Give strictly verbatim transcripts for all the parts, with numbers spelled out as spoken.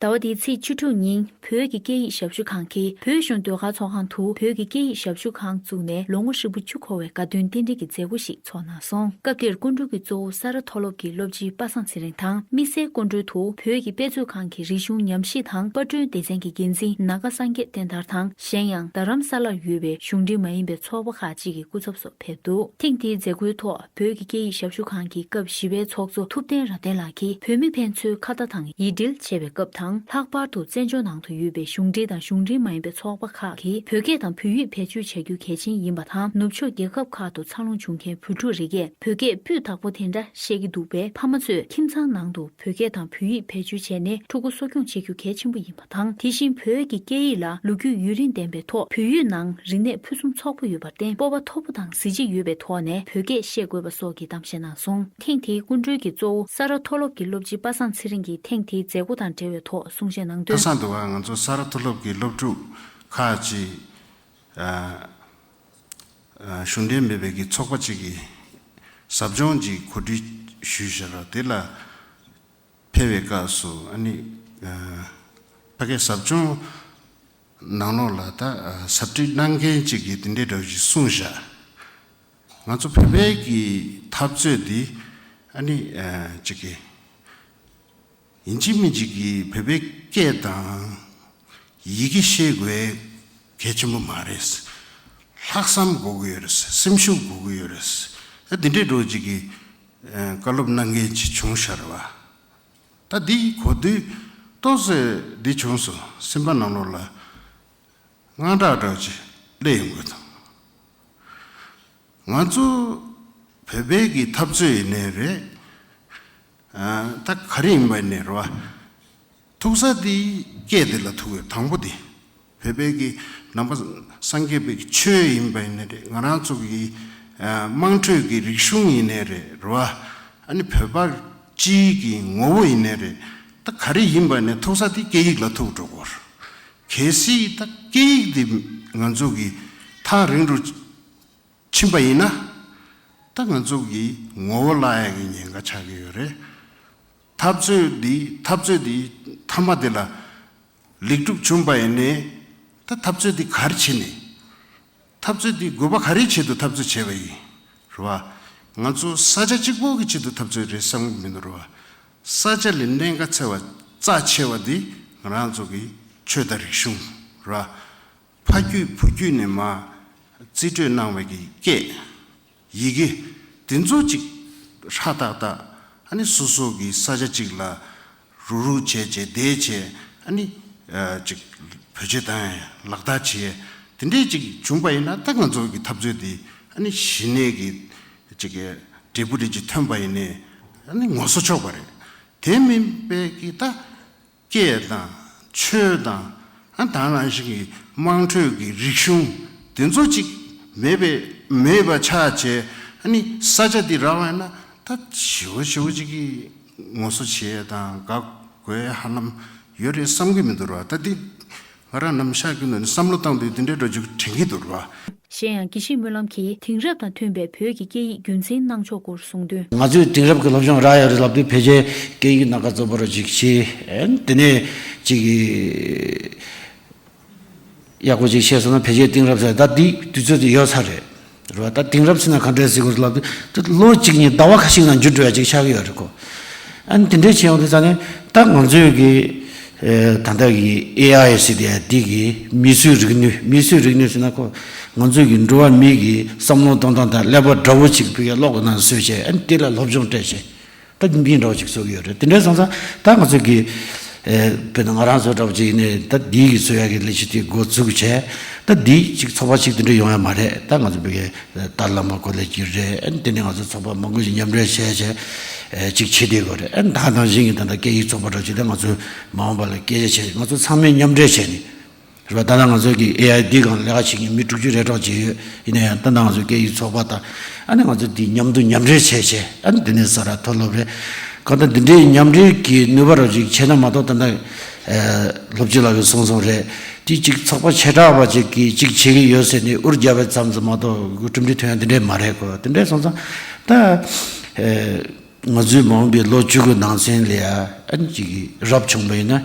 ཟླ་བ་འདིའི་ཚེས་བཅུ་དྲུག་ཉིན་བོད་ཀྱི་སྐད་ཡིག་ཞབས་ཞུ་ཁང་གིས་བོད་གཞུང་ཟློས་གར་ཚོགས་ཁང་དུ་བོད་ཀྱི་སྐད་ཡིག་ཞབས་ཞུ་ཁང་བཙུགས་ནས་ལོ་ངོ་ཧྲིལ་པོ་བཅུ་འཁོར་བའི་དགའ་སྟོན་རྟེན་འབྲེལ་གྱི་མཛད་སྒོ་ཞིག་ཚོགས་གནང་སོང་། སྐབས་དེར་སྐུ་མགྲོན་གྱི་གཙོ་བོ་ས་རཱ་མཐོ་སློབ་ཀྱི་སློབ་སྤྱི་པ་སངས་ཚེ་རིང་དང་། དམིགས་བསལ་སྐུ་མགྲོན་དུ་བོད་ཀྱི་དཔེ་མཛོད་ཁང་གི་རིག་གཞུང་ཉམས་ཞིབ་དང་པར་སྐྲུན་སྡེ་ཚན་གྱི་འགན་འཛིན་ནཱ་ག་སངས་རྒྱས་བསྟན་དར་དང་། གཞན་ཡང་རྡ་རམ་ས་ལར་ཡོད་པའི་གཞུང་འབྲེལ་མ་ཡིན་པའི་ཚོགས་པ་ཁག་ཅིག་གི་སྐུ་ཚབ་སོགས་ཕེབས་འདུག་ཐེངས་འདིའི་མཛད་སྒོའི་ཐོག་བོད་ཀྱི་སྐད་ཡིག་ཞབས་ཞུ་ཁང་གི་སྐབས་བཞི་པའི་ཚོགས་གཙོ་ཐུབ་བསྟན་རབ་བརྟན་ལགས་ཀྱིས་བོད་མི་ཕན་ཚུན་ཁ་བརྡ་དང་ཡིག་འབྲེལ་བྱེད་པའི་སྐབས་དང་། ལྷག་པར་དུ་བཙན་བྱོལ་ནང་དུ་ཡོད་པའི་གཞུང་འབྲེལ་དང་གཞུང་འབྲེལ་མ་ཡིན་པའི་ཚོགས་པ་ཁག་གིས་བོད་སྐད་དང་བོད་ཡིག་བེད་སྤྱོད་བྱ་རྒྱུ་གལ་ཆེན་ཡིན་པ་དང་། ནུབ་ཕྱོགས་རྒྱལ་ཁབ་ཁག་ཏུ་འཚར་ལོངས་བྱུང་མཁན་བོད་ཕྲུག་རེ་འགས་བོད་སྐད་སྤུས་དག་པོ་དེ་འདྲ་བཤད་ཀྱི་འདུག་པས། ཕ་མ་ཚོས་ཁྱིམ་ཚང་ནང་དུ་བོད་སྐད་དང་བོད་ཡིག་བེད་སྤྱོད་བྱས་ནས་ཕྲུ་གུ་གསོ་སྐྱོང་བྱེད་རྒྱུ་གལ་ཆེན་པོ་ཡིན་པ་དང་། དེ་བཞིན་བོད་ཀྱི་སྐད་ཡིག་ལ་ལོ་རྒྱུས་ཡུན་རིང་ལྡན་པའི་ཐོག་བོད་ཡིག་ནང་རིག་གནས་ཕུན་སུམ་ཚོགས་པོ་ཡོད་པར་བརྟེན། སྤོབས་པ་མཐོ་པོ་དང་གཟི་བརྗིད་ཡོད་པའི་ཐོག་ནས་བོད་སྐད་བཤད་དགོས་པ་སོགས་ཀྱི་གཏམ་བཤད་གནང་སོང་། ཐེངས་དེའི་སྐུ་མགྲོན་གྱི་གཙོ་བོ་ས་རཱ་མཐོ་སློབ་ཀྱི་སློབ་སྤྱི་པ་སངས་ཚེ་རིང་གིས་ཐེངས་དེའི་མཛད་སྒོ་དང་འབྲེལ་བའི་ཐོག་གསུང་བཤད་གནང་ཁ་དོན། སང་དུ་བ་ང་ཚོ་ས་རཱ་མཐོ་སློབ་ཀྱི་སློབ་ཕྲུག་ཁག་ཅིག་ཨ་ཨ་གཞུང་འབྲེལ་མེད་པའི་གི་ཚོགས་པ་ཅིག་གི་ཟབ་སྦྱོང་ཅིག་གོ་སྒྲིག་ཞུས་བཞག་ར། དེ་ལ་ཕེབས་པའི་སྐབས་སུ་ཨ་ནི་ཨ་ཕ་གི་ཟབ་སྦྱོང་ནང་ལོགས་ལ་ད་ཨ་ཟབ་ཁྲིད་གནང་མཁན་ཅིག་གིས་དེ་འདྲའི་འདྲ་བོ་ཞིག་གསུངས་བཞག་ང་ཚོ་བོད་པའི་གི་འཐབ་རྩོད་འདི་ཨ་ནི་ཨ་ཅིག་གི་ཡིན་གཅིག་མིན་གཅིག་གི་བོད་པའི་སྐད་དང་ཡི་གེ་ཤེས་དགོས་གལ་ཆེན་པོ་མ་རེད། ལྷག་བསམ་དགོས་ཀྱི་ཡོད་རེད། སེམས་ཤུགས་དགོས་ཀྱི་ཡོད་རེད། ཨ་འདི་འདྲའི་འདྲ་བོ་ཅིག་གི་ཨ་བཀའ་སློབ་གནང་མཁན་ཅིག་བྱུང་ཤག་རེད་བ། ད་འདི་གོ་དུས་ཏོག་ཙེ་འདི་བྱུང་སོང་། སེམས་པ་ནང་ལོགས་ལ་དངངས་སྐྲག་འདྲ་བོ་ཅིག་སླེབས་ཡོང་གི་འདུག་ང་ཚོ་བོད་པའི་གི་འཐབ་རྩོད་ཡིན་ནའི་རེད། ཨ་ད་ག་རེ་ཡིན་པ་ཡིན་ནའི་རེད་བ། ཐུག་ས་དེ་སྐད་དེ་ལ་ཐུག་ཡོད། དང་པོ་དེ་བོད་པའི་གི་ནང་པ་སངས་རྒྱས་པའི་གི་ཆོས་ཡིན་པ་ཡིན་ནའི་རེད། ང་རང་ཚོ་གི་ཨ་དམངས་ཁྲོད་ཀྱི་རིག་གཞུང་ཡིན་ནའི་རེད། རེད་བ། ཨ་ནི་བོད་པ་སྤྱིའི་གི་ངོ་བོ་ཡིན་ནའི་རེད། ད་ག་རེ་ཡིན་པ་ནས་ཐུག་ས་དེ་སྐད་ཡིག་ལ་ཐུག་འགྲོ་གི་ཡོད་རེད། གལ་སྲིད་ད་སྐད་ཡིག་དེ་ང་ཚོ་གི་ཐག་རིང་རུ་ཕྱིན་པ་ཡིན་ན། ད་ང་ཚོ་གི་ངོ་བོ་བརླག་ཡག་གི་ཉེན་ཁ་ཆགས་ཀྱི་ཡོད་རེད། འཐབ་རྩོད་འདི་འཐབ་རྩོད་འདི་མཐའ་མ་དེ་ལ་ལེགས་གྲུབ་བྱུང་པ་ཡིན་ནའི། ད་འཐབ་རྩོད་འདི་ག་རེ་བྱས་ནས། འཐབ་རྩོད་འདི་དགོས་པ་ག་རེའི་ཆེད་དུ་འཐབ་རྩོད་བྱས་པ་ཡིན། རེད་བ། ང་ཚོ་ས་ཆ་གཅིག་པོ་གི་ཆེད་དུ་འཐབ་རྩོད་རེད་བསམ་གི་མི་འདུག་རེད་བ། ས་ཆ་ལས་གནད་འགག་ཆེ་བ་རྩ་ཆེ་བ་འདི་ང་རང་ཚོ་གི་ཆོས་དང་རིག་གཞུང་རེད་བ། ཕ་རྒྱུད་བུ་རྒྱུད་ནས་མར་རྩིས་སྤྲོད་གནང་བའི་གི་སྐད། ཡི་གེ་དེ་ཚོ་ཅིག་ཧྲ་ཏག་ཏག་ཨ་ནི་སོ་སོ་གི་ས་ཆ་ཅིག་ལ་རུག་རུག་བྱས་བྱས་བསྡད་བྱས། ཨ་ནི་ཨ་ཅིག་བེད་སྤྱོད་བཏང་ཡ་ལག་བསྟར་བྱས་དེ་འདྲས་ཅིག་བྱུང་པ་ཡིན་ན། ད་ང་ཚོ་གི་འཐབ་རྩོད་དེ་ཨ་ནི་གཞི་ནས་ཀྱི་ཅིག་འབྲས་བུ་རེ་ཅིག་ཐོན་པ་ཡིན་ནའི་ཨ་ནི་ངོ་སོ་ཆོག་པ་རེད། དེ་མིན་པའི་གི་ད། སྐད་དང་ཆོས་དང་། ཨ་ད་ནང་བཞིན་གྱི་དམངས་ཁྲོད་ཀྱི་རིག་གཞུང་དེ་ཚོ་ཅིག་མེད་པའི་མེད་པ་ཆགས་བྱས། ཨ་ནི་ས་ཆ་འདི་རག་པ་ཡིན་ན་ད་ཞེ་པོ་ཞེ་པོ་ཅིག་གི་ངོ་སོ་བྱེད་དང་དགའ་དགོས་ཧ་ལམ་ཡོད་རེད་བསམ་གྱི་མི་འདུག་ར། ད་འདི་ང་རང་ནམ་ཞག་གི་ནང་ནས་བསམ་བློ་བཏང་དུས་འདི་འདྲའི་འགྲོ་རྒྱུ་དྲན་གྱི་འདུག་ར། གཞན་ཡང་དགེ་བཤེས་སྨོན་ལམ་གྱིས་དེང་རབས་དང་མཐུན་པའི་བོད་ཀྱི་སྐད་ཡིག་རྒྱུན་འཛིན་གནང་ཕྱོགས་སྐོར་གསུངས་དོན། ང་ཚོས་དེང་རབས་ཀྱི་སློབ་སྦྱོང་རག་ཡག་རེད་ལབ་དུས་ཕལ་ཆེར་སྐད་ཡིག་སྣ་ཁ་གཙོ་བོ་ར་ཅིག་བྱས། ཨན་དེ་ནས་ཅིག་ཡག་པོ་ཅིག་བཤད་སོང་ན་ཕལ་ཆེར་དེང་རབས་ཟེར་ད་འདི་དུས་ཚོད་དེ་ཡོལ་ཚར་རེད། རེད་བ། ད་དེང་རབས་ཟེར་ན་ག་འདྲས་ཟེར་དགོས་རེད་ལབ་དུས་ད་ལོ་གཅིག་གཉིས་ཟླ་བ་ཁ་ཤས་ནང་འགྱུར་འགྲོ་ཡག་ཅིག་ཆགས་ཀྱི་ཡོད་རེད་གོ། ཨ་ནི་དེ་འདྲའི་བྱས་ཡོང་དུས་ཙང་ནས་ད་ང་ཚོའི་གི་ཨེ་ད་ལྟ་གི་ཨེ་ཨའི་ཟེར་དེ་འདི་གི་མིས་བཟོས་རིག་ནུས། མིས་བཟོས་རིག་ནུས་ཟེར་ན་ཁོ་ང་ཚོའི་གི་འགྲོ་བ་མི་གི་བསམ་བློ་གཏོང་སྟངས་དང་ཀླད་པ་འདྲ་བོ་ཅིག་བོད་ཀྱི་གློག་གི་ནང་བཟོས་བྱས། ཨ་ནི་དེ་ལ་སློབ་སྦྱོང་སྤྲད་བྱས་ད་འདི་འདྲ་བོ་ཅིག་བཟོ་གི་ཡོད་རེད། དེ་འདྲ་སོང་ཙང་ད་ང་ཚོའི་གི་ཨེ་དཔེར་ན་ང་རང་ཚོ་འདྲ་བོ་ཅིག་ཡིན་ནའི་ད་འདི་གི་བཟོ་ཡག་གི་ལས་གཞི་དེ་འགོ་འཛུགས་བྱས། ད་འདི་ཅིག་ཚོགས་པ་ཅིག་དེ་འདྲ་ཡོང་ཡ་མ་རེད། ད་ང་ཚོ་བོད་ཀྱི་ཏཱ་ལའི་བླ་མ་སྐོར་ལས་ཀྱི་རེད། ཨ་ནི་དེ་ནས་ང་ཚོ་ཚོགས་པ་མང་པོ་ཞིག་མཉམ་འབྲེལ་བྱས་བྱས་ཨེ་ཅིག་བྱེད་བསྡད་དགོས་རེད། ཨ་ནི་ད་ནང་བཞིན་གྱི་ད་ལྟ་སྐད་ཡིག་ཚོགས་པ་འདྲ་ཅིག་ད་ང་ཚོའི་མ་འོངས་པ་ལ་སྐད་ཆ་བྱས། ང་ཚོ་ཚང་མས་མཉམ་འབྲེལ་བྱས་ནས་རེད་བ། ད་ལྟ་ང་ཚོ་གི་ཨེ་ཨའི་འདི་སྒང་ལས་ཀ་བྱེད་མཁན་མི་དྲུག་ཅུ་རེ་གྲངས་ཅིག་ཡོད། ཡིན་ན་ཡང་ད་ལྟ་ང་ཚོ་སྐད་ཡིག་ཚོགས་པ་དང་ཨ་ནི་ང་ཚོ་འདི་མཉམ་དུ་མཉམ་འབྲེལ་བྱས་བྱས། ཨ་ནི་དེ་ནས་ས་རཱ་མཐོ་སློབ་རེད། གང་ལྟར་འདི་འདྲའི་མཉམ་འབྲེལ་གྱི་ནུས་པ་རབ་ཅིག་བྱས་ན་མ་གཏོགས། ད་ལྟ་ཨེ་སློབ་སྤྱི་ལགས་ཀྱིས་གསུངས་སོང་རེད། དེ་གཅིག་ཚོགས་པ་བྱེ་བྲག་པ་ཅིག་གིས་གཅིག་བྱེད་ཀྱི་ཡོད་ཟེར་ནས་འུར་རྒྱབ་པའི་ཙམ་ཙམ་མ་གཏོགས་གྲུབ་འབྲས་ཐོན་ཡ་འདི་འདྲས་མ་རེད་གོ། དེ་འདྲས་སོང་ཙང་ད་ཨེ་ ང་ཚོའི་མ་འོངས་པའི་ལོ་བཅུ་དགུ་ནང་ཚུན་ལ་ཡ་ཨ་ནི་ཅིག་རབ་བྱུང་བ་ཡིན་ན་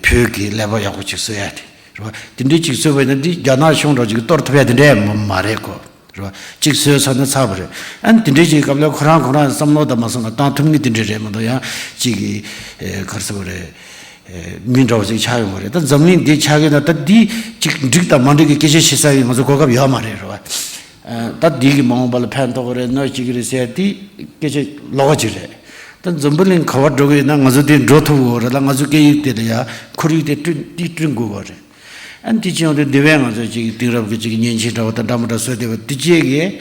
བོད་ཀྱི་ཀླད་པ་ཡག་པོ་ཅིག་བཟོ་ཡ་དེ་རེད་བ། དེ་འདྲའི་ཅིག་བཟོས་པ་ཡིན་ན་འདི་རྒྱ་ནག་གཞུང་འདྲ་ཅིག་གཏོར་ཐུབ་ཡ་དེ་འདྲ་ཡང་མ་མ་རེད་གོ། རེད་བ། ཅིག་བཟོས་ཚར་ན་ཚར་བ་རེད། ཨ་ནི་དེ་འདྲའི་ཅིག་སྐབས་ལ་ཁོ་རང་ཁོ་རང་བསམ་བློ་དང་མ་བསམ་ན་བཏང་ཐུབ་ངེས་དེ་འདྲ་རེད་མ་གཏོགས་ཡང་ཅིག་གི་ག་རེ་ཟེར་བ་རེད། མི་འདྲ་བ་ཞིག་ཆགས་ཡོང་གི་རེད། ད་འཛམ་གླིང་འདི་ཆགས་ཀྱི་ན་ད་འདི་ཅིག་འགྲིག་དང་མ་འགྲིག་གི་སྐད་ཆ་བཤད་ས་ཡིན་ང་ཚོ་གོ་སྐབས་ཡོད་མ་རེད་རེད་བ། ད་འདི་གི་མ་འོངས་པ་ལ་ཕན་ཐོགས་ཀྱི་རེད་གནོད་སྐྱེལ་གྱི་རེད་ཟེར་དེ་སྐད་ཆ་ལོགས་ཀ་ཅིག་རེད། ད་འཛམ་བུ་གླིང་ག་བར་འགྲོ་གི་ཡིན་ན་ང་ཚོ་འདི་འགྲོ་ཐུབ་ཀྱི་རེད་ལ་ང་ཚོ་སྐད་ཡིག་དེ་ལ་ཡ་ཁོར་ཡུག་དེ་བསྐྲུན་དེ་བསྐྲུན་དགོས་ཀྱི་རེད། ཨ་ནི་དེ་ཅི་ཡོང་དུས་འདི་བས་ང་ཚོ་ཅིག་དེང་རབས་ཀྱི་ཅིག་མཉེན་ཆས་འདྲ་བ་དང་འདྲ་མི་འདྲ་བཟོས་བསྡད་པ་འདི་བཅས་ཀྱིས།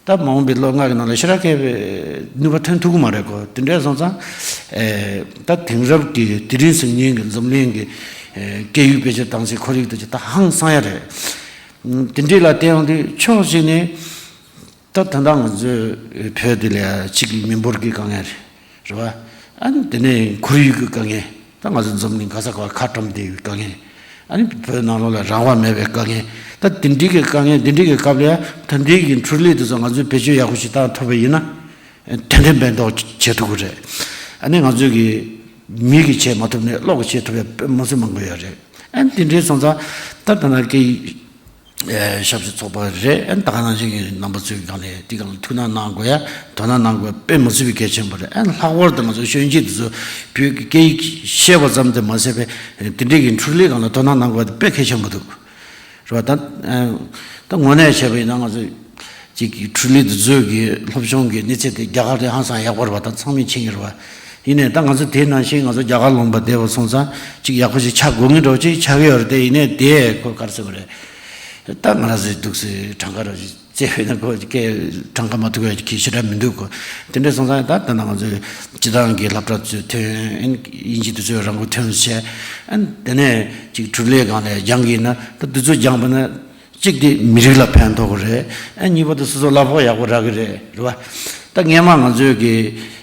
ད་མ་འོངས་པའི་ལོ་ལྔ་གི་ནང་ལ་ཞེ་དྲག་གི་ནུས་པ་ཐོན་ཐུབ་ཀྱི་མ་རེད་གོ། དེ་འདྲ་སོང་ཙང་ཨེ་ད་དེང་རབས་ཀྱི་དེ་རིང་སང་ཉིན་གྱི་འཛམ་གླིང་གི་ཨེ་སྐད་ཡིག་བེད་སྤྱོད་བཏང་སའི་ཁོར་ཡུག་དེ་ཅིག་ད་ཧང་སང་ཡ་རེད། དེ་འདྲའི་ལ་བལྟས་ཡོང་དུས་ཕྱོགས་གཅིག་ནས་ད་ད་ལྟ་ང་ཚོའི་བོད་དེ་ལ་གཅིག་མི་འབོར་གྱི་དཀའ་ངལ་རེད། རེད་བ། ཨ་ནི་དེ་ནས་ཁོར་ཡུག་གི་དཀའ་ངལ། ད་ང་ཚོ་འཛམ་གླིང་ག་ས་ག་བར་ཁ་བཀྲམ་བསྡད་ཡོད་དཀའ་ངལ། ཨ་ནི་བོད་ནང་ལོགས་ལ་རང་དབང་མེད་པའི་དཀའ་ངལ། ད་དེ་འདྲའི་གི་དཀའ་ངལ་དེ་འདྲའི་གི་སྐབས་ལ་ད་ལྟའི་གི་འཕྲུལ་ལས་དེ་ཚོ་ང་ཚོས་བེད་སྤྱོད་ཡག་པོ་ཞིག་བཏང་ཐུབ་པ་ཡིན་ན། ཏན་ཏན་ཕན་ཐོགས་བྱེད་ཐུབ་ཀྱི་རེད། ཨ་ནི་ང་ཚོས་གི་མི་གི་བྱེད་མ་ཐུབ་ནས་གློག་གི་བྱེད་ཐུབ་པའི་དཔེ་མང་སུ་མང་པོ་ཡོད་རེད། ཨ་ནི་དེ་འདྲའི་སོང་ཙང་ད་ད་ན་གི་ཨེ་ཞབས་ཞུ་ཚོགས་པ་རེད། ཨ་ནི་ད་ག་ནང་བཞིན་གྱི་རྣམ་པ་ཚོའི་སྒང་ལ་དེ་སྒང་ལ་ཐུགས་སྣང་གནང་དགོས་ཡ་དོ་སྣང་གནང་དགོས་དཔེ་མི་སྲིད་པའི་གལ་ཆེན་པོ་རེད། ཨ་ནི་ལྷག་པར་དུ་ང་ཚོ་གཞོན་སྐྱེས་དེ་ཚོ་བོད་ཀྱི་སྐད་ཡིག་ཤེས་པ་ཙམ་དུ་མ་ཟད་པའི་དེ་འདྲའི་གི་འཕྲུལ་ལས་སྒང་ལ་དོ་སྣང་གནང་དགོས་པ་དེ་དཔེ་གལ་ཆེན་པོ་འདུག་རེད་བ། ད་ཨ་ད་དངོས་གནས་བྱས་པ་ཡིན་ན་ང་ཚོ་གཅིག་གི་འཕྲུལ་ལས་དེ་ཚོའི་གི་སློབ་སྦྱོང་གི་གནས་ཚད་དེ་རྒྱ་གར་དེ་ཧང་སང་ཡག་པོ་རེད་བ། ད་ཚང་མས་མཁྱེན་གྱི་རེད་བ། ཡིན་ནའི་ད་ང་ཚོ་དེ་ནང་བཞིན་ང་ཚོ་རྒྱ་གར་ལུང་པ་བསྡད་པ་སོང་ཙང་གཅིག་ཡག་པོ་ཞིག་ཆགས་དགོས་ངེས་འདྲ་བོ་ཅིག་ཆགས་ཀྱི་ཡོད་རེད་དེ། ཡིན་ནའི་དེ་ཁོ་ག་རེ་ཟེར་དགོས་རེད། ད་ང་རང་ཚོའི་འདུག་སེ་གྲངས་ཀ་རང་བཞིན་བཙལ་བས་ན་ཁོ་སྐད་གྲངས་ཀ་མ་ཐུག་ཡ་གི་ཞེ་དྲག་མི་འདུག་གོ། དེ་འདྲ་སོང་ཙང་ད་ད་ནང་ང་ཚོའི་སྤྱི་བཏང་གི་སློབ་གྲྭ་ཚོས་ཐོན་ཨིན་ཇི་དེ་ཚོས་རང་མགོ་ཐོན་བྱས། ཨན་དེ་ནས་ཅིག་འཕྲུལ་ལས་སྒང་ལ་སྦྱང་གི་ཡིན་ན་ད་དེ་ཚོ་སྦྱངས་པ་ན་གཅིག་དེ་མི་རིགས་ལ་ཕན་ཐོགས་གི་རེད། ཨན་གཉིས་པ་དེ་སོ་སོ་གླ་ཕོགས་ཡག་པོ་རག་གི་རེད། རེད་བ། ད་སྔས་མ་ང་ཚོས་གི་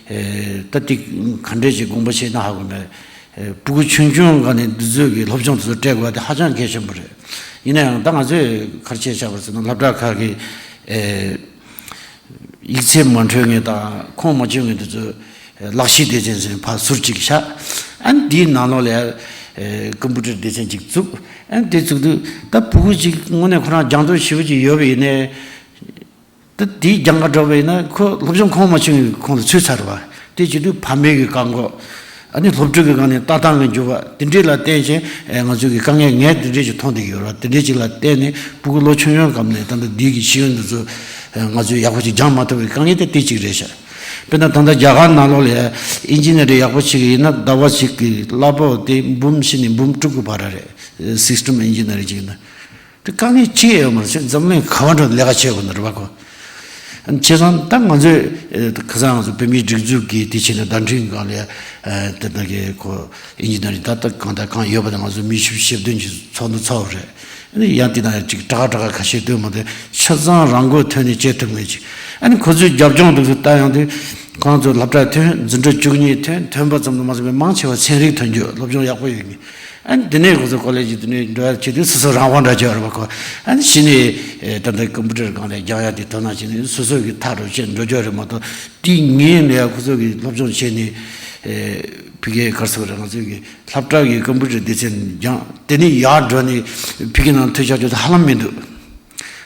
ཨེ་ད་དེ་ག་འདྲས་ཅིག་དགོངས་པ་བཞེས་ན་ཧ་གོ་མེད། ཨེ་ཕྲུ་གུ་ཆུང་ཆུང་སྒང་ནས་འདི་ཚོའི་གི་སློབ་སྦྱོང་དེ་ཚོ་སྤྲད་དགོས་པ་དེ་ཧ་ཅང་གལ་ཆེན་པོ་རེད། ཡིན་ན་ཡང་ད་ང་ཚོས་ག་རེ་བྱས་བཞག་པ་ཟེར་ན་སློབ་གྲྭ་ཁག་གི་ཨེ་ཡིག་ཚད་མ་འཕྲོད་མཁན་དང་ཁོངས་མ་ཆུད་མཁན་དེ་ཚོ་ཨེ་ལག་ཤེས་སྡེ་ཚན་ཟེར་ཕར་ཟུར་གཅིག་བཞག་ཨ་ནི་དེའི་ནང་ལོགས་ལ་ཨེ་ཀམ་པུ་ཊར་སྡེ་ཚན་གཅིག་བཙུགས། ཨ་ནི་དེ་བཙུགས་དུས་ད་ཕྲུ་གུ་གཅིག་དངོས་གནས་ཁོ་རང་སྦྱང་ཚོར་ཞེ་པོ་ཅིག་ཡོད་པ་ཡིན་ནའི། ད་དེའི་སྦྱང་ག་འགྲོ་བ་ཡིན་ན་ཁོ་སློབ་སྦྱོང་ཁོངས་མ་ཆུད་ནས་ཁོང་དུ་ཚུད་ཚར་བ། དེ་བྱེད་དུས་ཕ་མའི་གི་བཀག་འགོག་ཨ་ནི་སློབ་ཕྲུག་གི་སྒང་ནས་ལྟ་སྟངས་ཀྱི་འགྱུར་བ་དེ་འདྲས་ལ་བརྟེན་བྱས་ཨེ་ང་ཚོས་ཀྱི་དཀའ་ངལ་ངས་དེ་འདྲས་ཅིག་མཐོང་བསྡད་ཀྱི་ཡོད་རེད། དེ་འདྲས་ཅིག་ལ་བརྟེན་ནས་ཕྲུ་གུ་ལོ་ཆུང་ཆུང་སྒང་ནས་ད་ལྟ་འདི་གི་ཤེས་ཡོན་འདི་ཚོ་ཨེ་ང་ཚོས་ཡག་པོ་ཅིག་སྦྱང་མ་ཐུབ་པའི་དཀའ་ངལ་དེ་དེ་གཅིག་རེད་ཤག་དཔེར་ན་ད་ལྟ་རྒྱ་གར་ནང་ལོགས་ལ་ཨིན་ཇི་ནི་ཡར་ཡག་པོ་བྱེད་ཀྱི་ཡིན་ན་ཟླ་བ་གཅིག་གི་གླ་ཕོགས་དེ་འབུམ་བཞི་ནས་འབུམ་དྲུག་གི་བར་རེད། སིས་ཊམ་ཨིན་ཇི་ནི་ཡར་ཅིག་ཡིན་ན། དེ་དཀའ་ངལ་ཅི་ཡང་ཡོད་མ་རེད། འཛམ་གླིང་ག་བ་འགྲོ་ལས་ཀ་བྱེད་དགོས་ནི་རེད་བ་ཁོ། བྱས་ཙང་ད་ང་ཚོས་ཨེ་ཁ་སང་ང་ཚོ་བོད་མིའི་སྒྲིག་འཛུགས་ཀྱི་དེ་བྱས་ནས་བརྡ་འཕྲིན་སྒང་ལ་ཨེ་དེ་ད་གའི་ཁོ་ཨིན་ཇི་ནི་ཡར་ད་ལྟ་གང་དང་གང་ཡོད་པ་དང་ང་ཚོ་མི་བཞི་བཅུ་ཞེ་བདུན་གྱི་ཚོགས་འདུ་ཚོགས་པ་རེད། ཨ་ནི་ཡང་དེ་དང་ཡང་ཅིག་དྲག་དྲག་ཁ་ཤས་སྟོན་མ་ཐུབ། ཆ་ཚང་རང་མགོ་ཐོན་ནས་བྱེད་ཐུབ་མེད་ཅིག་ཨ་ནི་ཁོ་ཚོའི་རྒྱབ་ལྗོངས་དེ་ཚོ་ལྟ་ཡོང་དུས་ཁོང་ཚོ་སློབ་གྲྭ་ཐོན་འཛིན་གྲྭ་བཅུ་གཉིས་ཐོན་ཐོན་པ་ཙམ་དུ་མ་ཟད་པའི་མང་ཆེ་བ་ཚན་རིག་ཐོན་རྒྱུ་སློབ་སྦྱོང་ཡག་པོ་ཡོད་མཁན། ཨ་ནི་དེ་ནས་ཁོ་ཚོ་ཀོ་ལེ་ཇི་དེ་ནས་འགྲོ་ཡ་བྱེད་དུས་སོ་སོ་རང་དབང་འདྲ་བྱས་ཡོད་རེད་པ་ཁོ། ཨ་ནི་གཞི་ནས་ཨེ་ད་ལྟ་ཀམ་པུ་ཊར་སྒང་ལ་སྦྱང་ཡ་དེ་དོ་སྣང་བྱས་ནས་སོ་སོ་གི་ཐག་རོ་བཅད་འགྲོ་རྒྱུ་རེད་མ་གཏོགས་དེ་ངས་ནས་ཁོ་ཚོ་གི་སློབ་སྦྱོང་བྱས་ནས་ཨེ་ཕ་གིའི་ག་རེ་ཟེར་དགོས་རེད། ང་ཚོ་གི་སློབ་གྲྭ་གི་ཀམ་པུ་ཊར་སྡེ་ཚན་སྦྱངས་དེ་ནས་ཡར་འགྲོ་ནས་ཕ་གི་ནང་ཐོན་ཆོག་རྒྱུ་དེ་ཧ་ལམ་མི་འདུག་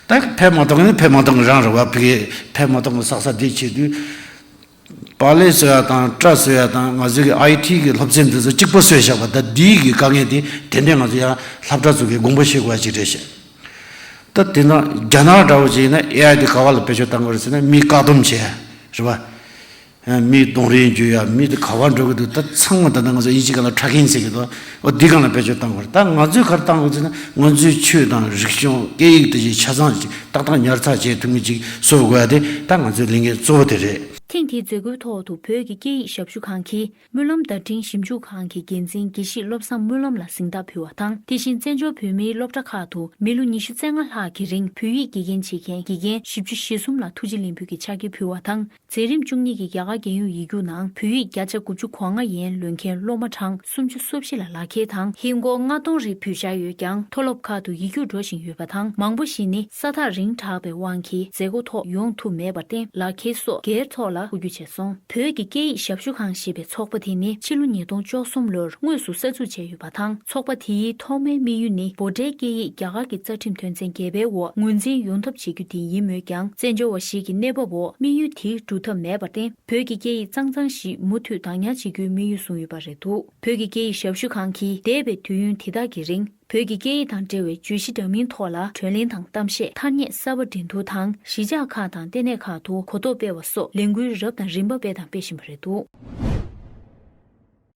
ད་ཕན་མ་ཐོགས་ན་ཕན་མ་ཐོགས་ནི་རང་རེད་བ། ཕ་གི་ཕན་མ་ཐོགས་ནི་བསགས་ས་དེ་བྱེད་དུས། པཱ་ལེ་བཟོ་ཡ་དང་སྐྲ་བཟོ་ཡ་དང་ང་ཚོའི་གི་ཨའི་ཊི་གི་སློབ་ཚན་འདི་ཚོ་གཅིག་པ་བཟོས་བཞག་པ། ད་འདིའི་གི་དཀའ་ངལ་དེ་ཏན་ཏན་ང་ཚོ་ཡང་སློབ་གྲྭ་ཚོ་གི་དགོངས་པ་བཞེས་དགོས་ཡ་ཅིག་རེད་ཤག་ད་དེ་ན་རྒྱ་ནག་འདྲ་བོ་ཅིག་ཡིན་ན་ཨེ་ཨའི་དེ་ག་བ་ལ་བེད་སྤྱོད་བཏང་དགོས་རེད་ཟེར་ན་མི་བཀག་སྡོམ་བྱས་རེད་བ། མི་གདོང་རིང་བརྗོད་ཡ་མི་དེ་ག་བ་འགྲོ་གི་འདུག་ད་ཚང་མ་ད་ལྟ་ང་ཚོ་ཨིན་ཇི་སྒང་ལ་ཊ་རེ་ཀིང་ཟེར་གི་འདུག་འོ་འདི་སྒང་ལ་བེད་སྤྱོད་བཏང་དགོས་རེད། ད་ང་ཚོས་ག་རེ་བཏང་དགོས་ཟེར་ན་ང་ཚོའི་ཆོས་དང་རིག་གཞུང་སྐད་ཡིག་དེ་བཞིན་ཆ་ཚང་ཅིག་ཏག་ཏག་ཉར་ཚགས་བྱེད་ཐུབ་མཁན་ཅིག་བཟོ་དགོས་ཡ་དེ་ད་ང་ཚོའི་ལས་འགན་གཙོ་བོ་དེ་རེད། ཐེངས་འདིའི་མཛད་སྒོའི་ཐོག་ཏུ་བོད་ཀྱི་སྐད་ཡིག་ཞབས་ཞུ་ཁང་གི་སྨོན་ལམ་བརྡ་འཕྲིན་ཞིབ་འཇུག་ཁང་གི་འགན་འཛིན་དགེ་བཤེས་བློ་བཟང་སྨོན་ལམ་ལ་གཟེངས་རྟགས་ཕུལ་བ་དང་། དེ་བཞིན་བཙན་བྱོལ་བོད་མིའི་སློབ་གྲྭ་ཁག་ཏུ་མི་ལོ་ཉི་ཤུ་རྩ་ལྔ་ལྷག་གི་རིང་བོད་ཡིག་དགེ་རྒན་བྱེད་མཁན་དགེ་རྒན་བཞི་བཅུ་ཞེ་གསུམ་ལ་ཐུགས་རྗེ་ལེགས་འབུལ་གྱི་ཕྱག་འཁྱེར་ཕུལ་བ་དང་། མཛད་རིམ་བཅུ་གཉིས་ཀྱི་རྒྱ་གར་རྒྱལ་ཡོངས་ཡིག་རྒྱུགས་ནང་བོད་ཡིག་བརྒྱ་ཆ་དགུ་བཅུ་གོ་ལྔ་ཡན་ལོན་མཁན་སློབ་མ་གྲངས་སུམ་ཅུ་སོ་བཞི་ལ་ལག་འཁྱེར་དང་། ཧིན་སྒོར་ལྔ་སྟོང་རེ་ཕུལ་འཆར་ཡོད་ཀྱང་། མཐོ་སློབ་ཁག་ཏུ་ཡིག་རྒྱུགས་འགྲོ་བཞིན་ཡོད་པ་དང་། མང་པོ་ཞིག་ནི་ས་ཐག་རིང་དྲགས་པའི་དབང་གིས་མཛད་སྒོ་ཐོག་ཡོང་ཐུབ་མེད་པར་བརྟེན། ལག་འཁྱེར་སོགས་སྒེར་ཐོག་ལ། ལ་ཐུགས་རྒྱུས་ཆེ་སོང་། བོད་ཀྱི་སྐད་ཡིག་ཞབས་ཞུ་ཁང་ཞེས་པའི་ཚོགས་པ་དེ་ནི་ཕྱི་ལོ་ཉིས་སྟོང་བཅུ་གསུམ་ལོར་དངོས་སུ་གསར་འཛུགས་བྱས་ཡོད་པ་དང་། ཚོགས་པ་དེའི་ཐོག་མའི་དམིགས་ཡུལ་ནི་བྷོ་ཊའི་སྐད་ཡིག་རྒྱ་གར་གྱི་རྩ་ཁྲིམས་དོན་ཚན་བརྒྱད་པའི་འོག་ངོས་འཛིན་ཡོང་ཐབས་བྱེད་རྒྱུ་དེ་ཡིན་མོད་ཀྱང་། བཙན་བྱོལ་བ་ཞིག་གི་གནས་བབ་འོག་དམིགས་ཡུལ་དེ་འགྲུབ་ཐབས་མེད་པར་བརྟེན། བོད་ཀྱི་སྐད་ཡིག་གཙང་གཙང་ཞིག་མུ་མཐུད་བདག་ཉར་བྱེད་རྒྱུའི་དམིགས་ཡུལ་བཟུང་ཡོད་པ་རེད་འདུག་བོད་ཀྱི་སྐད་ཡིག་ཞབས་ཞུ་ཁང་གིས་འདས་པའི་དུས་ཡུན་དེ་དག་གི་རིང་། བོད་ཀྱི་སྐད་ཡིག་དང་འབྲེལ་བའི་བརྗོད་གཞི་འདྲ་མིན་ཐོག་ལ་བགྲོ་གླེང་དང་གཏམ་བཤད། ཐ་སྙད་གསར་པ་འགྲན་བསྡུར་དང་། གཞིས་ཆགས་ཁག་དང་ལྟེ་གནས་ཁག་ཏུ་གོ་རྟོགས་སྤེལ་བ་སོགས་ལས་འགུལ་རབ་དང་རིམ་པ་སྤེལ་དང་སྤེལ་བཞིན་པ་རེད་འདུག